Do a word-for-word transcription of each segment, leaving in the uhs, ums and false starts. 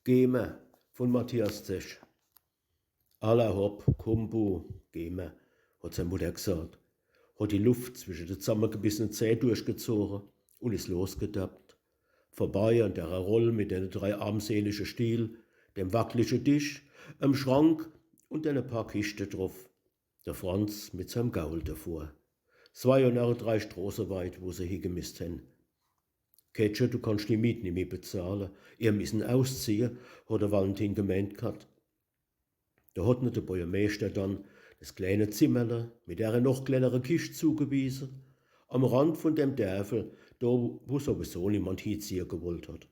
Geh mer, vun Matthias Zech. Alla hopp, kumm, Bu, geh mer, hot sei Mutter gsaat, hot die Luft zwische de zammegebissene Zäh durchgezoge un is losgedappt. Vorbei an dere Roll mit dene drei armselige Stiel, dem wacklige Disch, em Schrank un dene paar Kischte druff. De Franz mit seim Gaul devor. S war jo noch drei Stroße weit, wo se hiegemisst hen. Kätche, du kannst die Miet nimmi bezahle. Ihr missen ausziehe, hot de Valentin gemeent ghat. Do hot ne de Bojemeeschter dann des kleene Zimmerle mit dere noch kleenere Kischt zugewiese, am Rand vun dem Dörfel, do, wo sowieso niemand hieziehe gewollt hot.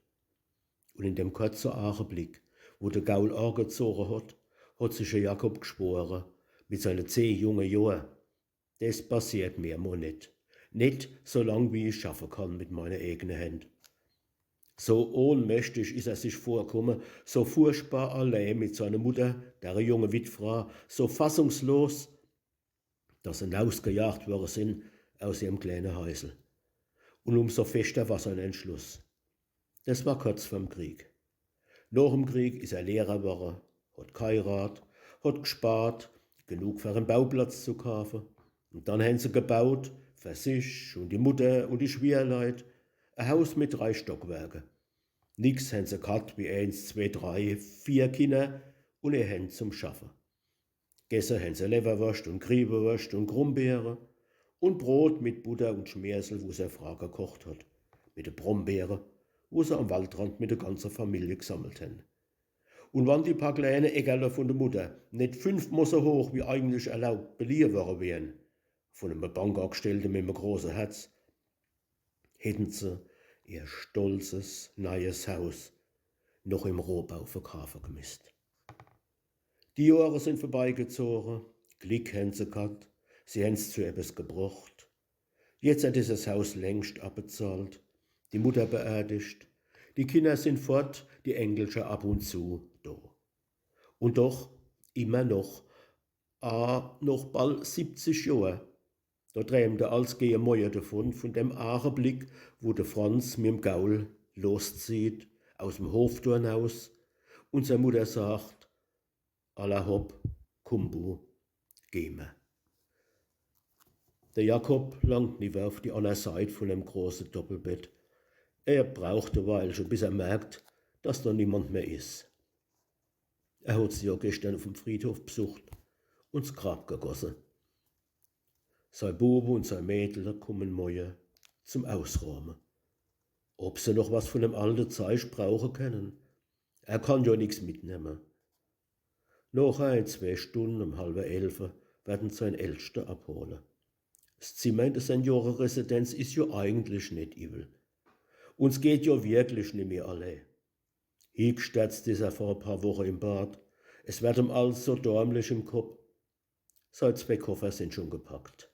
Un in dem korze Aacheblick, wo de Gaul aagezoge hot, hot sich de Jakob gschwore, mit seine zeh junge Johr: Des passiert mer mol net. Net, so lang wie ich schaffe kann mit meine eegne Händ. So ohnmächtig is er sich vorkomme, so furchtbar allee mit seiner Mutter, dere junge Witfra, so fassungslos, dass se nausgejacht wore sin aus ihrem kleene Heisel. Un umso feschter war sein Entschluss. Des war korz vorm Krieg. Noch em Krieg is er Lehrer wore, hot g'heirat, hot g'spart, genug fer en Bauplatz zu kaafe. Un dann hen se gebaut, fer sich un die Mutter un die Schwierleit, e Haus mit drei Stockwerke. Nix hen se g'hat wie eens, zwee, drei, vier Kinner un ihr Händ zum Schaffe. Gesse hen se Lewwerworscht un Griewweworscht un Grumbeere un Brot mit Butter un Schmeersel, wo sei Fra gekocht hot, mit de Brombeere, wo se am Waldrand mit de ganze Familie g'sammelt hen. Un wann die paar kleene Äckerle vun de Mutter net fünfmol so hoch wie eigentlich erlaubt beliehe wore wären, vun eme Bankangestellte mit eme große Herz, hätten se ihr stolzes, neies Haus noch im Rohbau verkaafe gemisst. Die Johre sin vorbeigezoge, Glick hen se g'hat, sie hen's zu ebbes gebrocht. Jetzt is des Haus längscht abbezahlt, die Mutter beerdigt, die Kinner sin fort, die Enkelcher ab un zu do. Un doch, immer noch, a noch bald siebzig Johr, do dräämt er als gehe Moie devun, vun dem Aacheblick, wo de Franz mit'm Gaul loszieht, aus em Hoftor naus, un sei Mutter sagt: Alla hopp, kumm, Bu, geh mer. De Jakob langt niwwer uf die anner Seit vun dem große Doppelbett. Er braucht e Weilche, bis er merkt, dass do niemand mehr is. Er hot se jo geschtern uf em Friedhof b'sucht un s Grab gegosse. Sei Buwe un sei Mädle kummen moie zum Ausraame. Ob se noch was vun dem alte Zeich brauche kennen? Er kann jo nix mitnemme. Noch ein, zwee Stunne, um halwe elfe, werd en sein Ältschte abhole. S Zimmer in de Senioreresidenz is jo eigentlich net iwwel. Un s geht jo wirklich nimmi allee. Hieg'sterzt is er vor e paar Woche im Bad. Es werd em alles so dormlich im Kopp. Sei zwee Koffer sin schun gepackt.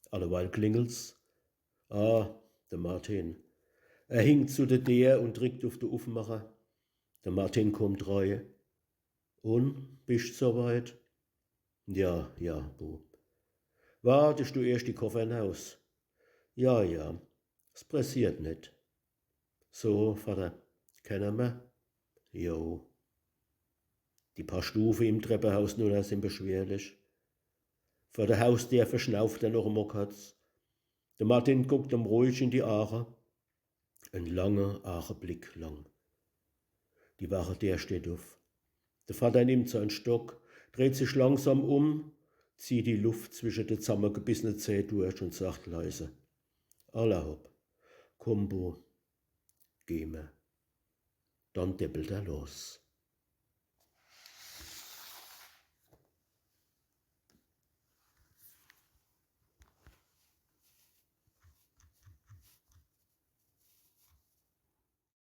Alleweil klingelt's. Ah, de Martin. Er hinkt zu de Deer un drickt uf de Ufmacher. De Martin kummt rei. Un, bischt so weit? Ja, ja, Bu. Wadescht du erscht die Koffer naus? Ja, ja. S pressiert net. So, Vadder, kenne mer? Jo. Die paar Stufe im Treppehaus nunner sin beschwerlich. Vor de Hausdeer verschnauft er noch emol korz. De Martin guckt em ruhig in die Aache. En lange Aacheblick lang. Die Wachedeer steht uf. De Vadder nimmt sein Stock, dreht sich langsam um, zieht die Luft zwische de zammegebissene Zäh durch un sagt leise: Alla hopp, kumm, Bu, geh mer. Dann deppelt er los.